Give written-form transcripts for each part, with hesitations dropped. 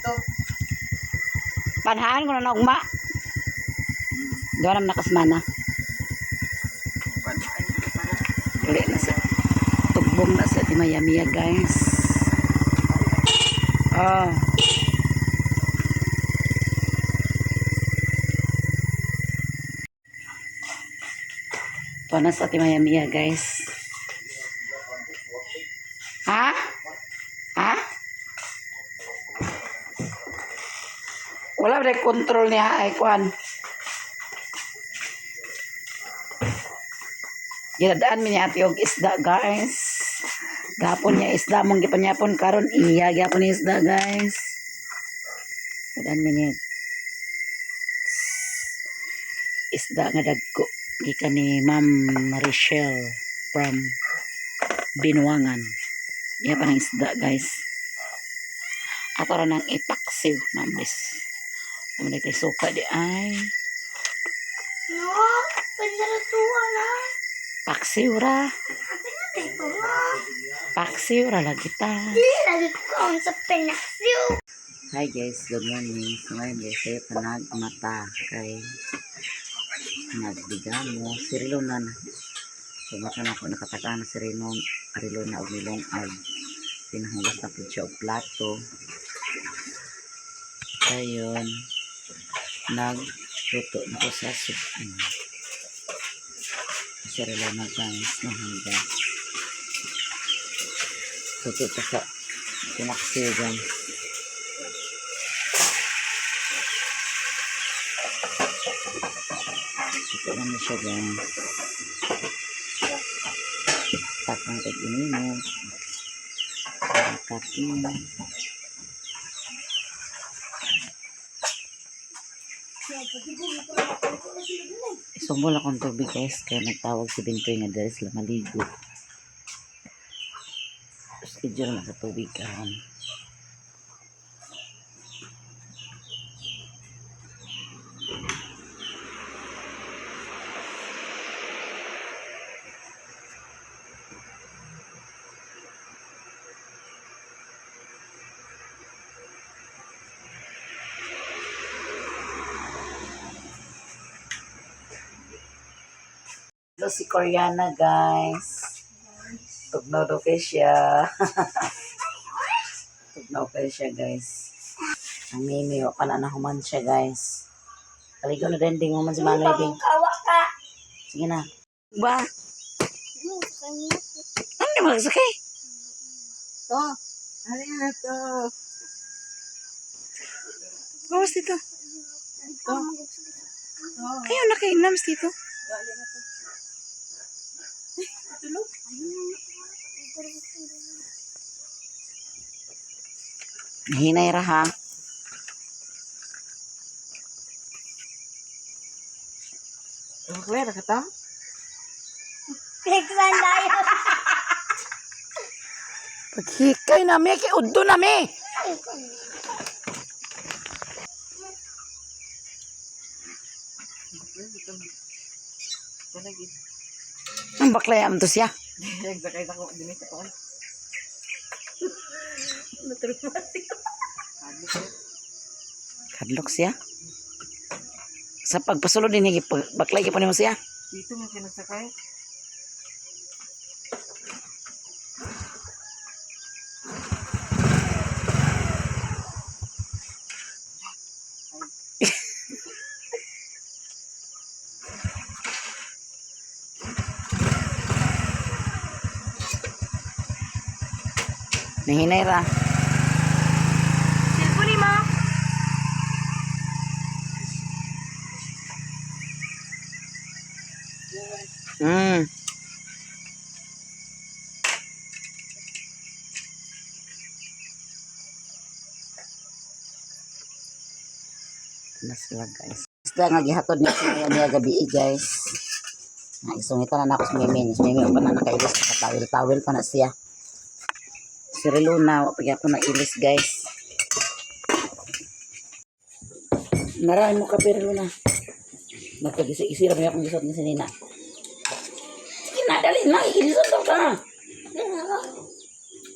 Dito. Panhaan ko na naugma. Doon naman nakasmana. Dili na sa tugbong na sa Timaya Mia, guys. Oh. Ito na sa Timaya Mia, guys. Ha? Ha? Wala ba control niya ay kuan. Ginadaan mi ni ate og isda, guys. Gapon niya isda mong gipanyapon karon iya gyapon ni isda, guys. Dadaan mi niya isda nga dagko gikan ni Ma'am Richelle from Binuangan. Iya pa ng isda, guys. Ato ra nang ipaksiw na amlis. Amo kay suka di ay. No, panaratuwa na. Paksiw ra. Sabi na tayo mo. Paksiw ra lagi ta. Di lagi ko sa pinaksiw. Hi guys, good morning. So ngayon guys, tayo pa nagmata kay nagdigamo. Si Rilona na. So mata na ako nakataka na si Rilona, Rilona og nilong ag pinahugas na po siya og plato. Ayun, nagluto na ko sa sup. Si Rilona guys, nahangga. Luto pa sa pinaksiw, guys. Ito naman siya, guys. Takang kag inimo. Kape. Isumbol akong tubig, guys. Kaya nagtawag si Bintoy nga dahil sila maligo. Schedule na sa tubig karon. Hello si Koreana, guys. Tugnaw daw kay siya. Tugnaw kay siya, guys. Ang mimi, wa pa na nahuman siya, guys. Paligo na din, ding human si Manoy ding. Kawa ka. Sige na. Ba? Ano mo magsakay? To. Ano na to? Bawas dito. To. Kayo na kay Nams dito. Dali na to. Tulog. Hinay ra ha. Clear ka tam? Pigsan tayo. Paghikay na mi, kay udto na mi. Palagi. Ang baklay am to siya. Nagsakay sa ko dinhi sa kon. Kadlok siya. Sa pagpasulod din baklay gyud nimo siya. Dito man siya nagsakay. Nahinay ra. Cellphone ni ma. Na sila, guys. Isda nga gihatod ni siya niya gabi, guys. Na isungitan na nako si Mimi. Si Mimi pa na nakailis, nakatawil-tawil pa na siya. Si Reluna, wa pa gyapon na ilis, guys. Naraan mo kape, Reluna. Nagkagisi-isi ra akong gisot ni sinina. Sige na, dali na, ilisan daw ka.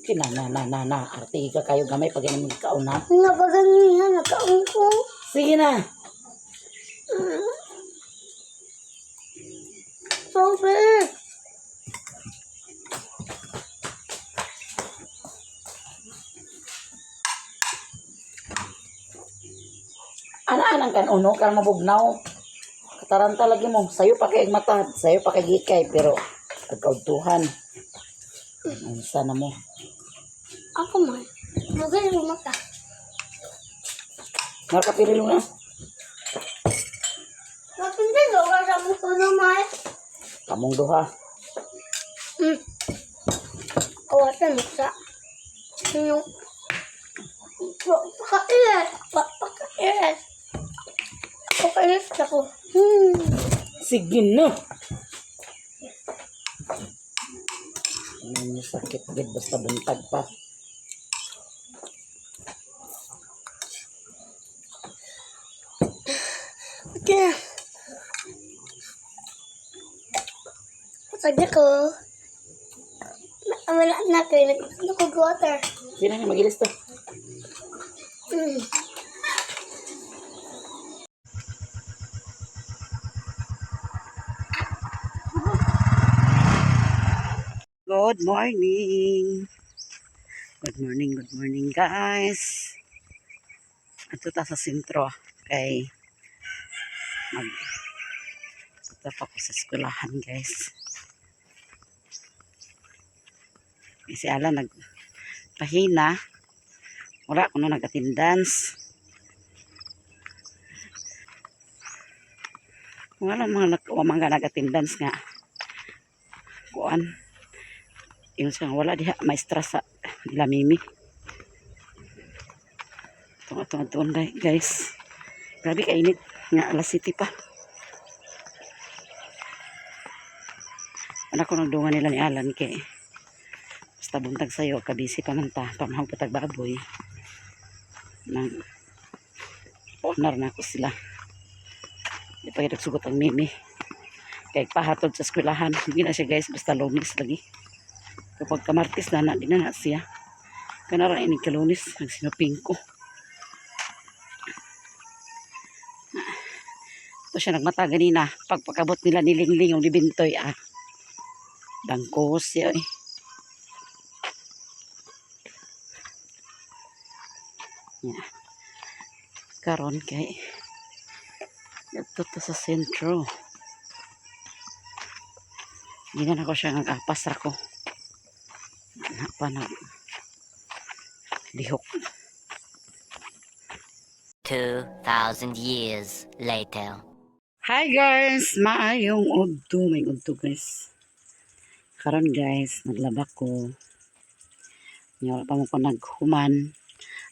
Kina na na na na. Arte ka kayo gamay pag ganun kaon na. Nga ba ganyan? Nakaon ko. Sige na. Sobe. Ana-anang kan uno kan mabugnaw. Kataranta lagi mo. Sayo pa kay mata, sayo pa kay gikay pero pagkaudtuhan. Unsa na mo? Ako man. Bagay rumata. Nakapirilo na. Mapintin ko ka sa buko naman. Kamong duha. Awasan mo sa. Yung pakailan. Pakailan. Pakailan ako. Sige na. Ano sakit gid basta buntag pa. Okay. Sabi ko, wala na kayo, nag water. Sino na magilis to? Good morning. Good morning guys. Ato ta sa sentro kay mag punta pa ko sa eskwelahan guys. Eh, si Ala nagpahina. Wala ko na nag-attendance. Wala mga nag mga nag-attendance nga. Kuan. Yung siya nga, wala diha maestra sa nila Mimi. Tunga tunga tunga guys. Grabe kainit nga alas city pa. Wala ko nagdungan nila ni Alan kay basta buntag sayo kabisi pa man ta pamahog patag baboy. Nang honor na ako sila. Di pa kita sugot ang Mimi. Kay pahatod sa eskwelahan. Hindi na siya guys basta Lunes lagi. Kapag kamartis na na, di na na siya. Kanara ini kalunis, nagsinuping ko. Ito siya nagmata ganina. Pagpakabot nila ni Lingling yung libintoy ah. Dangkos siya eh. Yeah. Karon kay ito to sa sentro. Hindi na ako siya nag-apas ra ko. Na pa nag lihok. 2,000 years later. Hi guys! Maayong udto. May udto guys. Karon guys, naglaba ko. Nya wala pa mo ko naghuman.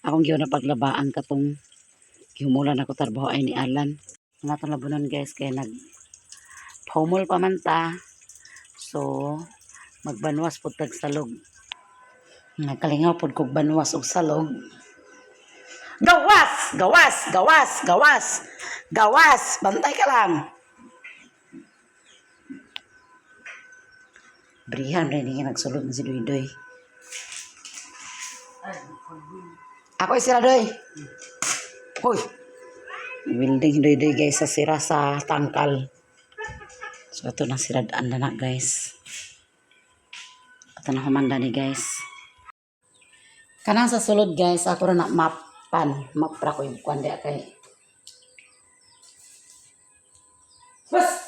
Akong giyon na paglaba ang katong gihumulan ako trabaho ay ni Alan. Wala tong labunan guys kay nag pahumol pa man ta. So magbanwas pud tag salog. Nagkalingaw pud kog banwas og salog. Gawas! Gawas! Gawas! Gawas! Gawas! Bantay ka lang! Brihan rin yung nagsulod na si Doy Doy. Ako ay sira Doy! Hoy! Building Doy Doy guys sa sira sa tangkal. So ito na sira daan na na guys. Ito na humanda ni guys. Kanang sa sulod guys, ako ra na mapan. Map ra ko yung kuan diha kay. Bas!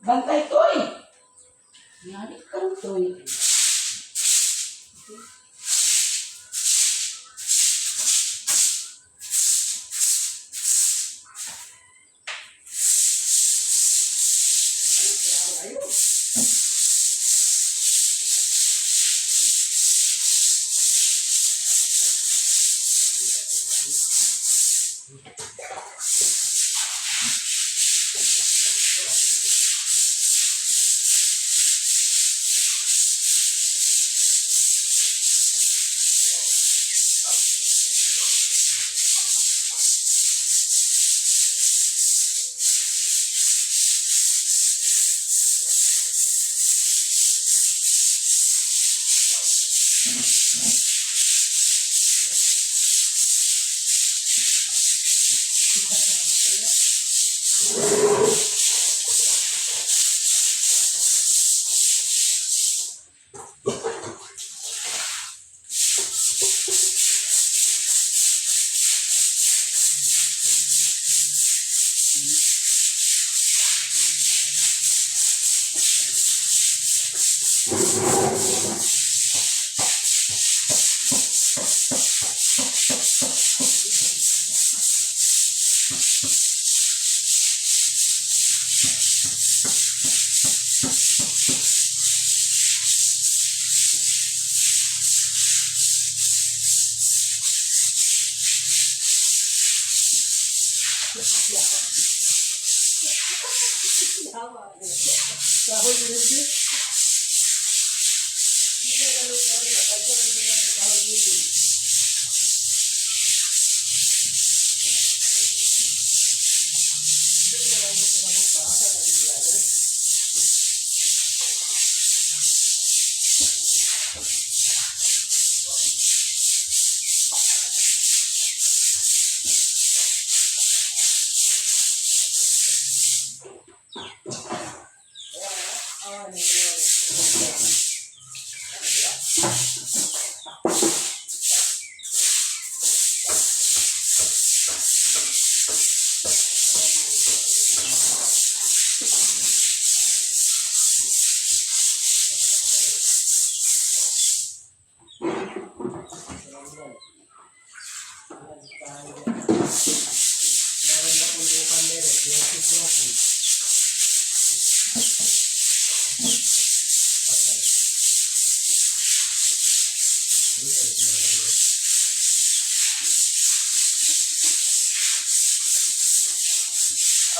Bantay toy! Yari ka toy.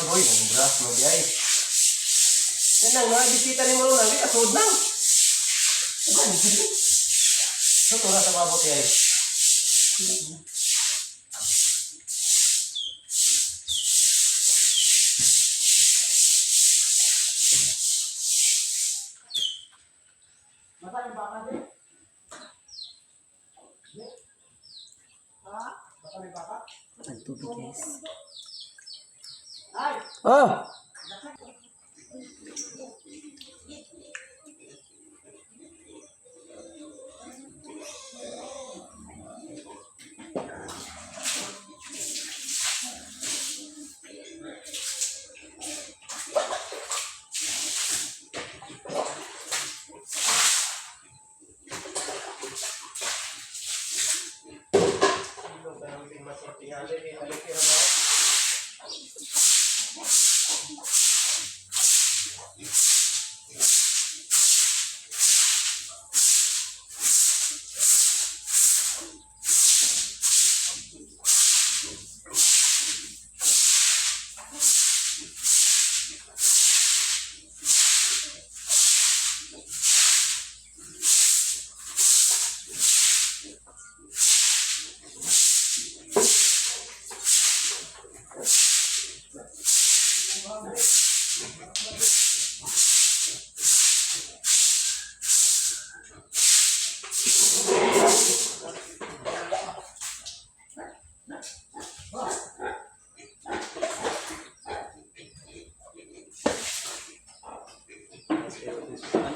Agoy, ang bra, mabiyay. Yan lang, mga bisita ni Maruna, hindi kasud nang. Ugan, sige. So, tura sa babot yay. Ang tubig, guys. Oh!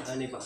Ano ba?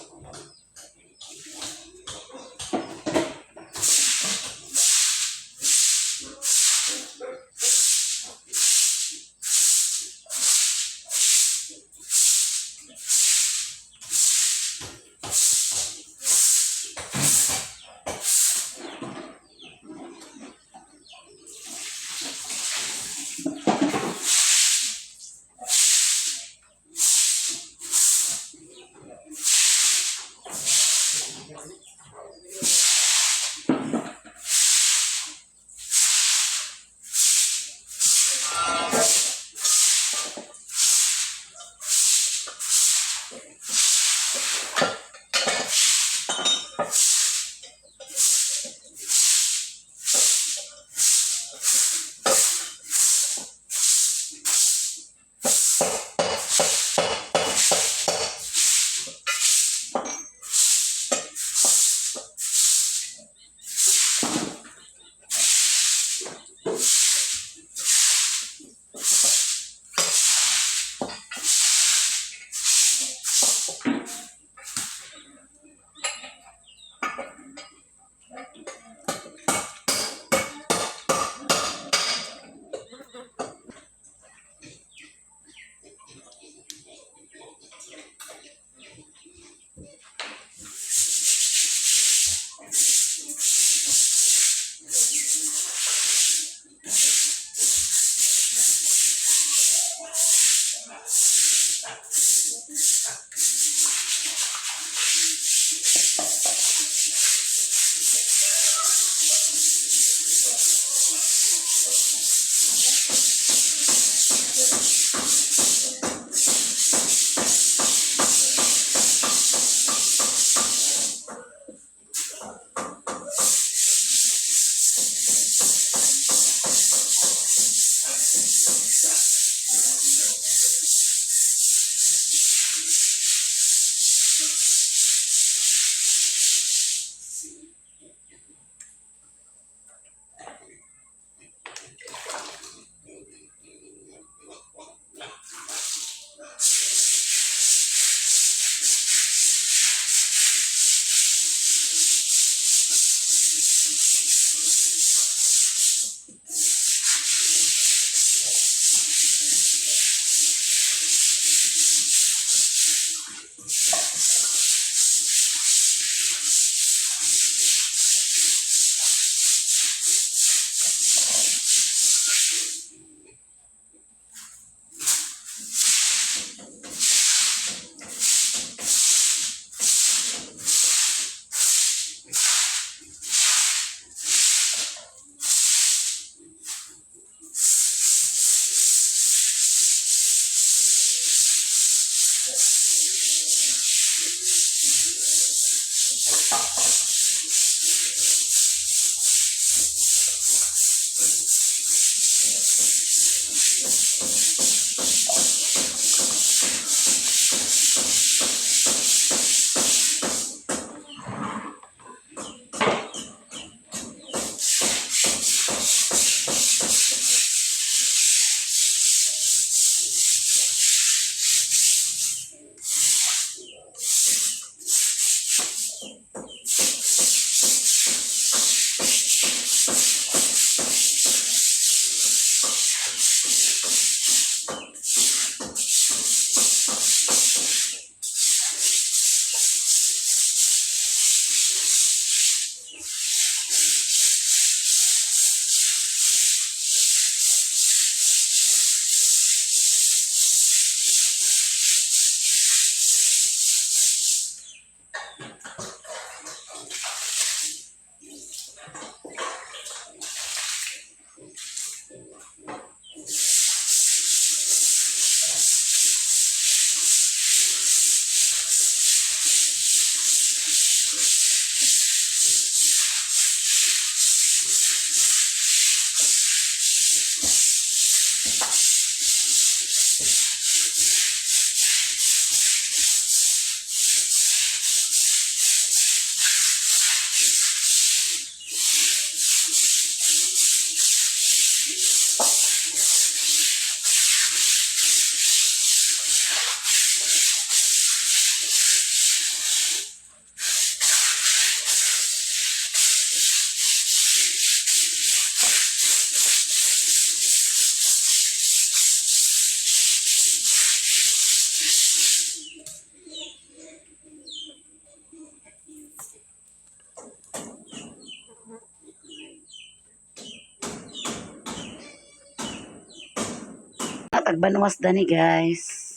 Tagbanwas dani, guys.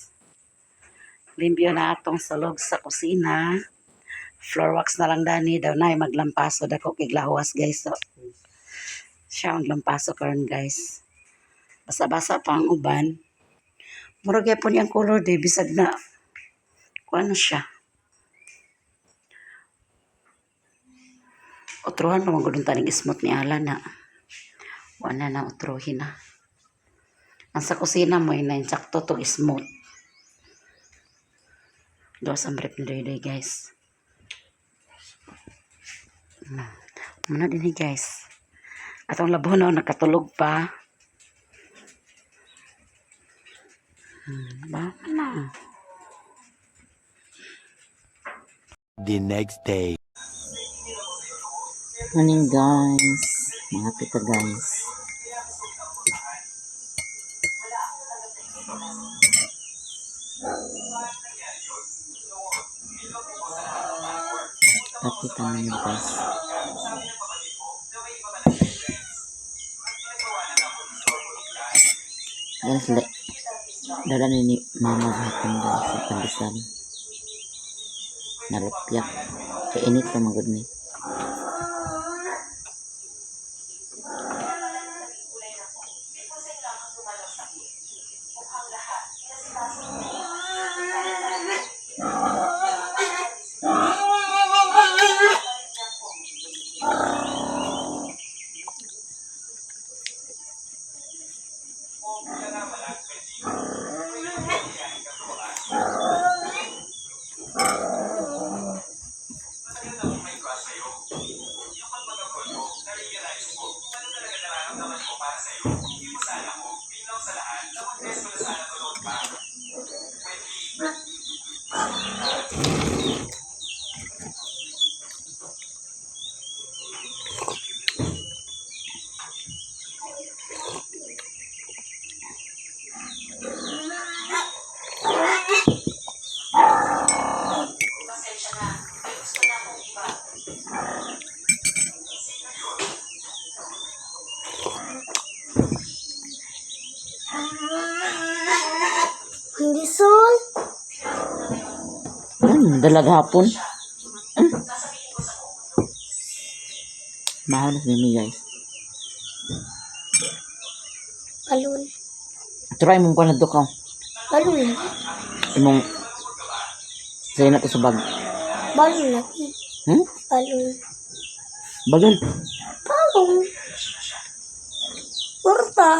Limpyo na atong sulog sa kusina. Floor wax na lang dani daw na maglampaso dako kay lawas, guys. So, siya ang lampaso karon, guys. Basa-basa pa ang uban. Murag gyapon niyang color de bisag na kuan siya. Otruhan pa man gud taning smooth ni Alan na. Wala na otruhin na. Ang sa kusina mo ay sakto to smooth. Dos ang brief ni Doy, guys. Muna din eh, guys. Atong labuno nakatulog pa. Ba na. The next day. Morning, guys. Mga tita, guys. Kape kami, guys. Guys, dala ni mama hapon, guys, sa pandesal. Nalupyak. Kaya init pa magod ni. Hindi sol. Dalag hapon. Mahal na si Mimi, guys. Balon. Try mong kuha na ka. Balon lagi. Imong sa'yo na to sa bag. Balon lagi. Hmm? Balon. Balon. Balon. Kurta.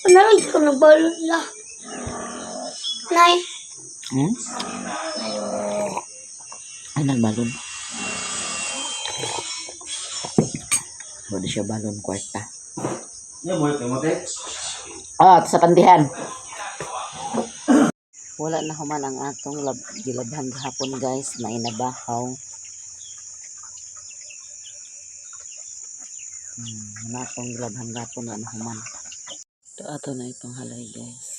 Nalagay ko ng balon la. Nay. Ay, nagbalon. Wala siya balon kwarta. Yan mo yung mote. Ah, sa pandihan. Wala na human ang atong gilabhan gahapon, guys, na inabahaw. Wala atong gilabhan gahapon na human. Ito ato na ipanghalay, guys.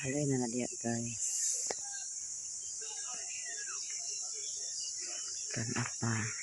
Halay na na diya, guys. Kan apa.